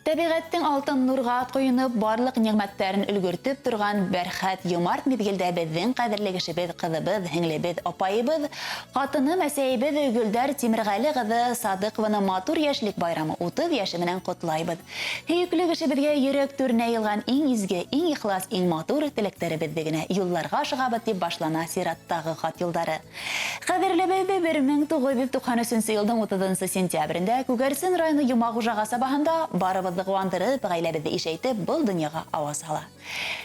Тәбиғәттең алтын нурға ҡойоноп, барлыҡ ниғмәттәрен өлгөртөп торған бәрхәт йомарт миҙгелдә беҙҙең ҡәҙерле кешебеҙ, ҡыҙыбыҙ, һеңлебеҙ, апайыбыҙ, ҡатыным, әсәйебеҙ Гөлдәр Тимерғәле ҡыҙы Садыҡованы матур йәшлек байрамы, 30 йәше менән ҡотлайбыҙ. Һөйөклө кешебеҙгә йөрәк түренә йылған иң изге, иң ихлас, иң матур теләктәребеҙҙе генә юлларға ашығабыҙ, дип башлана сираттағы хат юлдары. Ҡәҙерлебеҙ 1993 нче йылдың 30 нсы сентябрендә Күгәрсен районы Йомағужа ҡасабаһында барыбыҙҙы ҡыуандырып, ғаиләбеҙҙе ишәйтеп, был донъяға ауаз һала.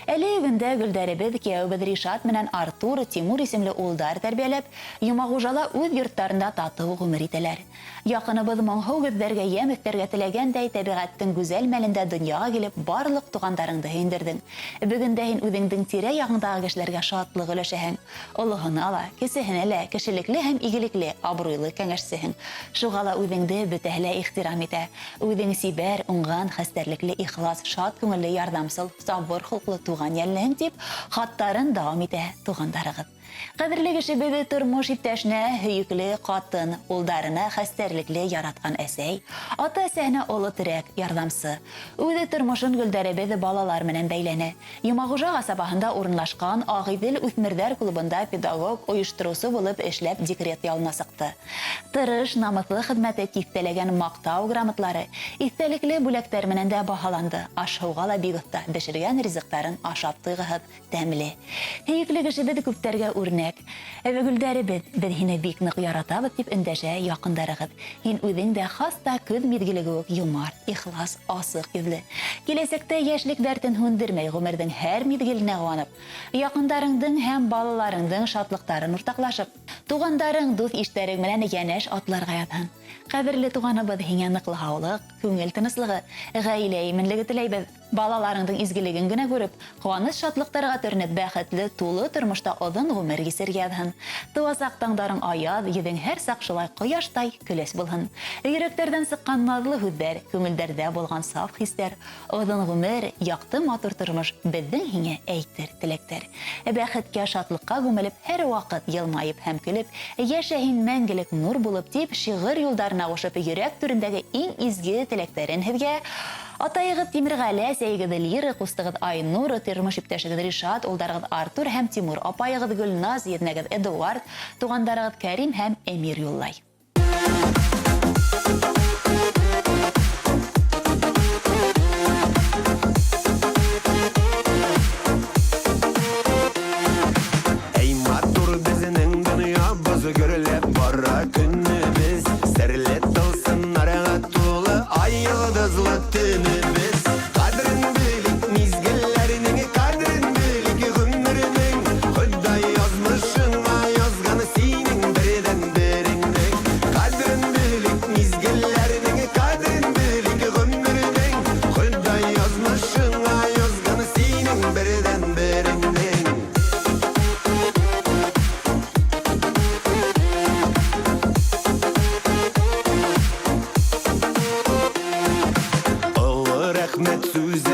Әле өгөндә Гөлдәребеҙ кейәүебеҙ Ришат менән Артур, Тимур исемле улдар тәрбиәләп, Йомағужала үҙ йорттарында татыу ғүмер итәләр. Яҡыныбыҙ моңһоу гөҙҙәргә ямь өҫтәргә теләгәндәй, тәбиғәттең гүзәл мәлендә донъяға килеп, барлыҡ туғандарыңды һөйөндөрҙөң. Бөгөн дә һин үҙеңдең тирә-яғыңдағы кешеләргә шатлыҡ өләшәһең. Олоһона ла, кесеһенә лә кешелекле һәм игелекле, абруйлы кәңәшсеһең. Шуға ла үҙеңде бөтәһе лә ихтирам итә. Үҙең сибәр, уңган, хәстәрлекле, ихлас, шат күңелле, ярҙамсыл, сабыр холҡлы, туған йәнлеһең, дип, хаттарын дәвам итә туғандарығыҙ. Ҡәҙерле кешебеҙ тормош иптәшенә һөйөкле ҡатын, улдарына хәстәрлекле яратҡан әсәй, ата-әсәһенә оло терәк, ярҙамсы. Үҙ тормошон гөлдәребеҙ балалар менән бәйләне. Йомағужа ҡасабаһында урынлашҡан Ағиҙел үҫмерҙәр клубында педагог, ойоштороусы булып эшләп декрет ялына сыҡты. Тырыш, намыҫлы хеҙмәте тиҫтәләгән Мактау грамотлары, иҫтәлекле бүләктәр менән дә баһаланды. Аш-һыуға ла бик оҫта, бешергән ризыҡтарын ашап туйғыһыҙ. Тәмле. Һөйөкле кешебеҙ күптәргә үрнәк. Гөлдәребеҙ, беҙ һине бик ныҡ яратабыҙ, дип өндәшә яҡындарығыҙ. Һин үҙең дә хас та көҙ миҙгеле кеүек юмарт, ихлас, асыҡ йөҙлө. Киләсәктә йәшлек дәртен һүндермәй, ғүмерҙең һәр миҙгеленә ҡыуанып, якындарыңдың һәм балаларыңдың шатлыҡтарын уртаҡлашып, туғандарың, дуҫ-иштәрең менән йәнәш атларга яҙһын. Ҡәҙерле туғаныбыҙ, һиңә ныҡлы һаулыҡ, күңел тыныслығы, гаилә именлеге теләйбеҙ. Балаларыңдың изгелеген генә күреп, куаныч-шатлыктарга төренеп, бәхетле, тулы тормышта озын гомер кисергә язһын. Туасак таңдарың аяз, йөзең һәрчак шулай кояштай көләч булһын. Йөрәкләрдән сыккан назлы һүҙҙәр, күңелдәрҙә булган саф хистәр, озын гомер, якты матур тормыш, безнең һиңә әйтер теләктәр. Бәхеткә, шатлыкка күмелеп, һәрвакыт елмаеп һәм көлеп, яшә һин мәңгелек нур булып, дип шигырь юлдарына кушып, йөрәк түрендәге иң изге теләктәрен һеҙгә атайығыҙ Тимерғәле, әсәйегеҙ Лира, ҡустығыҙ Айнур, тормош иптәшегеҙ Ришат, улдарығыҙ Артур һәм Тимур, апайығыҙ Гөлназ, еҙнәгеҙ Эдуард, туғандарығыҙ Кәрим һәм Эмир юллай. Әй матур безнең дөньябыз, гөрләп бара көнебез, Серле тылсымнарга тулы ай йолдызлы төнебез. Кадрен белик мизгелләрнең, кадрен белик гомернең, Ходай язмышыңа язган синең бердән-береңнең. Кадрен белик мизгелләрнең, кадрен белик гомернең, Ходай язмышыңа язган синең бердән-береңнең. Олы рәхмәт сүзе.